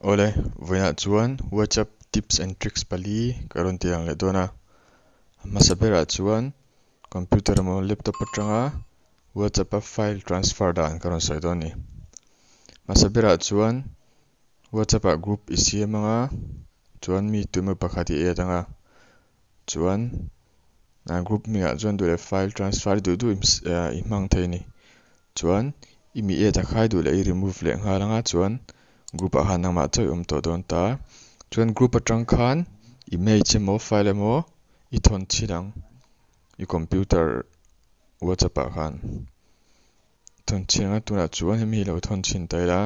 Awle, vawiinah chuan WhatsApp tips and tricks pali ka rawn ti lang leh dawn a. A hmasa berah chuan computer emaw laptop atanga WhatsApp a file transfer dan ka rawn sawi dawn a ni. Hmasa berah chuan WhatsApp ah group i siam anga chuan mi tuemaw pakhat i add anga chuan a group hmingah chuan duh leh file transfer i duh duh i hmang thei a ni. Chuan i mi add a khai duh leh i remove leh nghal anga chuan group ah khan nangmah chauh i awm tawh dawn ta. Chuan group atang khan image emaw file emaw i thawn chhin ang i computer whatsapp ah khan thawn chhin anga tunah chuan hemi hi lo thawn chhin ta ila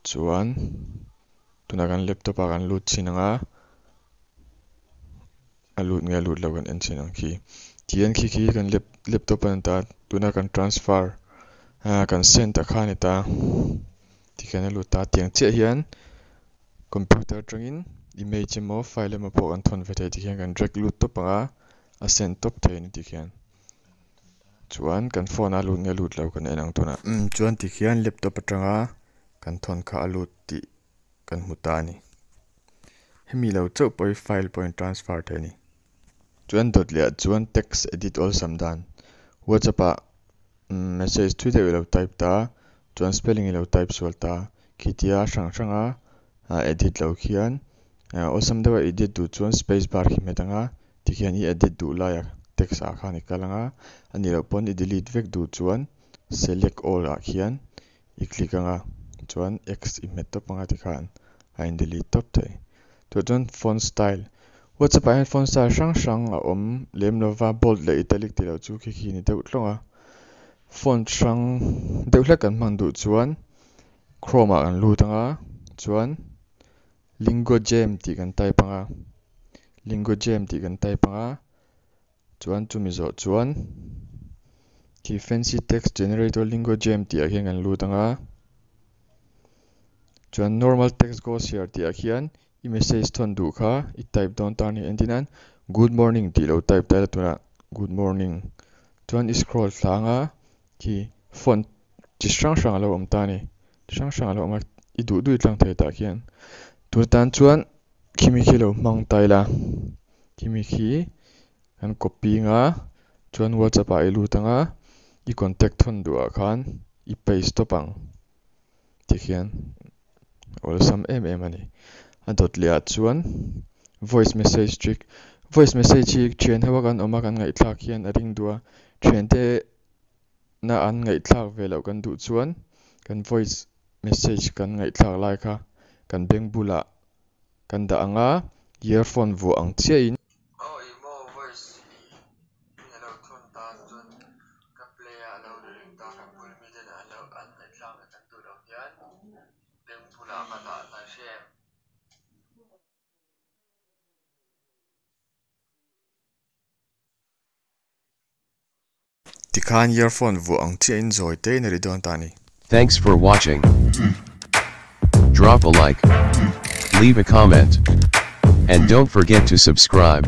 chuan tunah kan laptop ah kan lut chhin anga a lut nge a lut lo kan en chhin ang khi tihian khi khi kan lap laptop a ni ta tuna kan transfer ah kan send a kha a ni ta tikhian a lut ta tiang chiah hian computer atangin image emaw file emaw pawh kan thawn ve thei tikhian kan drag lut tawp ang a a send tawp thei a ni tikhian chuan kan phone a lut nge lut lo kan en ang tunah umm chuan tikhian laptop atanga kan thawn kha a lut tih kan hmu ta a ni. Hemi lo chauh pawh hi file pawh in transfer thei a ni. Chuan dawt leh ah chuan text edit awlsam dan WhatsApp ah message thui deuh i lo type ta chuan spelling i lo type sual ta khitia hrang hrang a edit lo khian awlsam deuh a edit duh chuan space bar khi hmet ang a tikhian i edit duh lai a text ah khan i kal ang a a nih loh pawn i delete vek duh chuan select all ah khian i click ang a chuan x i hmet tawp ang a tikhan a in delete tawp thei. Tah chuan font style whatsapp ah hian font style hrang hrang a awm lem lova bold leh italic tih loh chu khi khi a ni deuh tlawng a font hrang deuh hlek kan hman duh chuan chrome ah kan lut ang a chuan lingo jam tih kan type ang a lingo jam tih kan type ang a. Chuan chumi zawh chuan khi fancy text generator lingo jam tih ah khian kan lut ang a chuan normal text goes here tih ah khian i message thawn duh kha i type dawn ta a ni entir nan good morning tih lo type ta ila tunah good morning chuan i scroll thla ang a khi font chi hrang hrang a lo awm ta a ni chi hrang hrang a lo awm a i duh duh i tlang thei tah khian tun atan chuan khimi khi lo hmang ta ila khimi khi kan copy anga chuan whatsapp ah i lut anga i contact thawn duh ah khan i paste tawp ang tikhian awlsam em em a ni a dawt leh ah chuan voice message trick voice message hi thian ho a kan awm a kan ngaihthlak hian a ring duh a thiante na an ngaihthlak ve loh kan duh chuan kan voice message kan ngaihthlak lai kha kan beng bulah kan dah ang a earphone vuah ang chiahin. Aw ih maw voice ih min alo thawn ta chuan ka play a alo ri reng ta kan bul mi ten an lo an ngaihthlak leh kan duh loh hian beng bulah ka dah ta hre em. Tikhan earphone vuah ang chiahin zawi tein a ri dawn ta a ni. Thanks for watching. Drop a like. Leave a comment. And don't forget to subscribe.